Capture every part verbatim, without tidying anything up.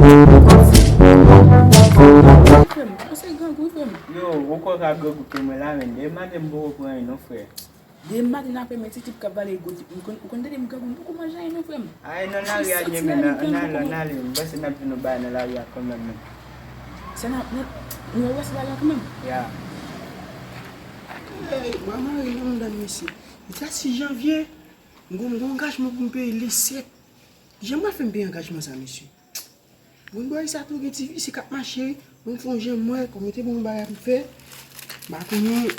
Frè m, ou se grangou, frè m. Yo, ou kwè ka grangou ke mwen la, men. Demen maten m poko pran anyen non, frè. Demen maten apre midi, tip k ap vale ego tip. Ou konn, ou konn tande m grangou, m poko manje anyen non, frè m. Ay, nan lari a, santi men, lari nan, nan, nan, nan, m panse n ap jwenn yon bagay nan lari a kanmenm, men. Sa n ap, nou, nou wè se bagay kanmenm. Ya. Ey, mwen mare nan mouda m, mesye. Deja sis janvye, m gon, m gon angajman pou m peye le sèt. Jan mwen fè m peye angajman sa, mesye? Bon, bòy sa tou gen ti visi k ap mache. Bon, fè yon jan mwen, kòm yo te ban m yon bagay pou m fè. M pa konnen.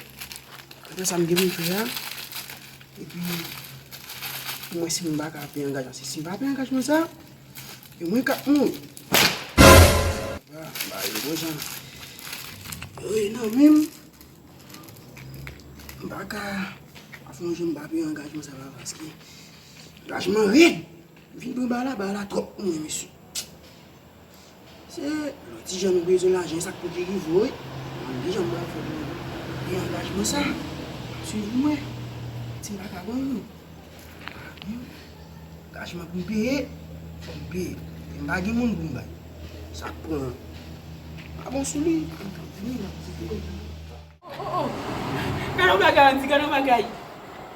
Apre sa, m gen pou m fè a. Epi, pou mwen, si m pa ka peye angajman, si, si m pa peye angajman sa, e mwen k ap mouri. Ah, ba yo bon jan. Yo ye nan men m. M pa ka ap fè yon jan m pa peye angajman sa la, paske angajman rèd. Vin pran bagay la, bagay la twòp pou mwen, mesye. Se lòt ti jan nou bezwen lajan, sa k pou ki rive, wi. Mwen gen jan m pral fè pou peye angajman sa. Swiv mwen. Si m pa ka pran yon. Angajman pou m peye, fò m peye. E m pa gen moun pou m bay. Sa k pran an. Pa bon sou li. Oh, oh, oh. Gade yon bagay, Andy, gade yon bagay.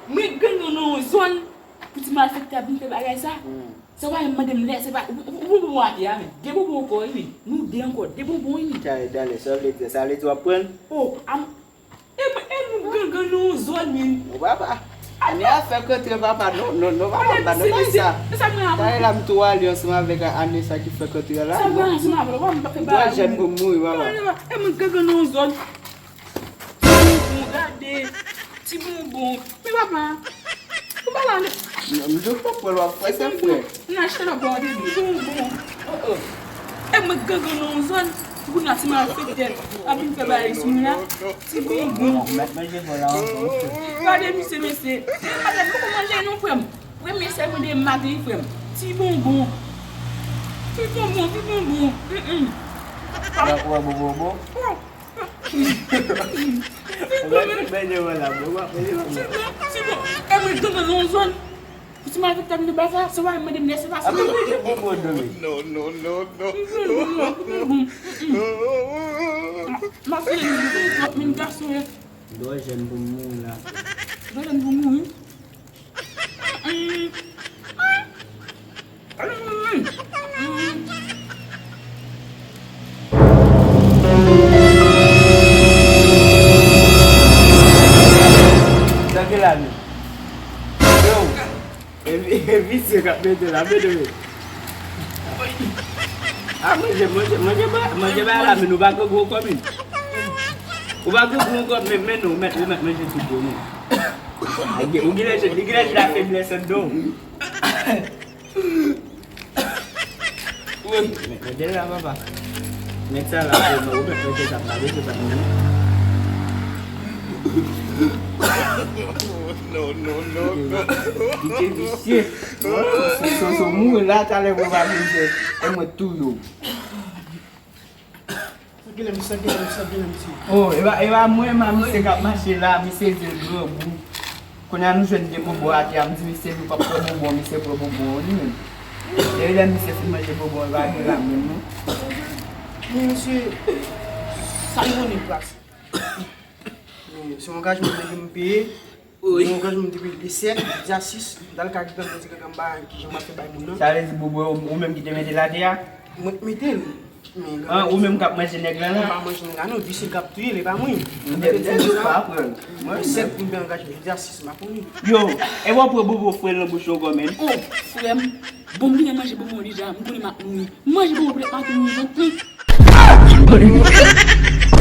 Mwen gen nou nan yon zòn pou ti malfektè ap vin fè bagay sa. Hmm. Se pa mande m lè, se pa, ou, ou, ou, ou bon atè a, men. De bonbon ankò, wi, men. Nou de ankò, de bonbon, wi, men. Sa, talè, sa vle di, sa vle di w ap pran l? Oh, am, e, e, nou gangan nan yon zòn, men. Non, papa. Ane a fèk antre, papa. Non, non, non, papa, pa nan bagay sa. Talè la, m tou ale ansanm avèk ane sa ki fèk antre la. Sa mwen ansanm avè l, papa, m pa fè bagay. M twò jèn pou m mouri, papa. E mwen gangan nan yon zòn. Ti bonbon, gade. Ti bonbon. Men papa, ou pa la, non. Non, m jis konprann w ap fè sa, frè. M achte lòt bò de ti bonbon. Oh, oh. E mwen gangan nan yon zòn, pou kounye a ti malfektè ap vin fè bagay sou mwen la. Ti bonbon. Mèt manje bò la ankò, frè. Gade misye, mesye. Gade, m poko manje non, frè m. Premye sèl mwen de maten, frè m. Ti bonbon. Ti bonbon, ti bonbon. Mm, mm. Ou wè, ou wè bonbon bon? Oh. Ou mèt manje wè la, bon, w ap manje wè la. Ti bon, ti bon. E mwen gangan nan yon zòn. Pou ti malfektè ap vin fè bagay sa, se pa mande m lè, se pa sa. Ap manje bonbon, non, men. Non, non, non, non. M ap fè yon twòp, men gason, wi. Dò jèn pou m mouri la. Dò jèn pou m mouri. Tanke la, men. Yo, e vi-, e visye k ap mete la, mete men. A, manje, manje, manje ba, manje ba la, men nou pa gen gwo kòb, men. Ou pa gen gwo kòb, men, men non, ou mèt, ou mèt manje tout bon, non. Ou gen, ou gen lè, li gen lè la feblès anndan w. Mèt, mèt de la, papa. Mèt sa la, ou mèt mete sa, pa mete sa, non. Non, non, non, non. Li te visye. Si Soso mouri la, talè mwen va vin fè. E mwen tou yo. Sa genlè, sa genlè, sa genlè, mesye. Oh, e pa, e pa mwen, ma misye k ap mache la, misye di l grangou. Kounye a nou jwenn de bobo atè a, m di misye nou p ap pran bobo, misye pran bobo li menm. Depi lè misye fin manje bobo, li pa gen la menm non. Men mesye, sa m konnen pase. Men se yon angajman mwen menm m peye. Wi. Mwen, kòm m te peye de sèt, jodi a sis, m t al ka di granmoun, di granmoun ba kijan m ap fè bay moun nan. Sa vle di, bobo, ou menm ki te mete l atè a? Mwen k mete l. Men, ah, ou menm k ap manje nèg la, la? Mwen pa manje nèg la, non. Visye k ap touye l, e pa mwen. M te di sa. Mwen sèt pou m peye angajman, jodi a sis, m pa konnen. Yo, e w ap wè bobo fre l nan bouch ou ankò, men. Oh, frè m, bon, m vin manje bobo deja, m konnen m ap mouri. M manje bobo, poutèt m ap mouri, non.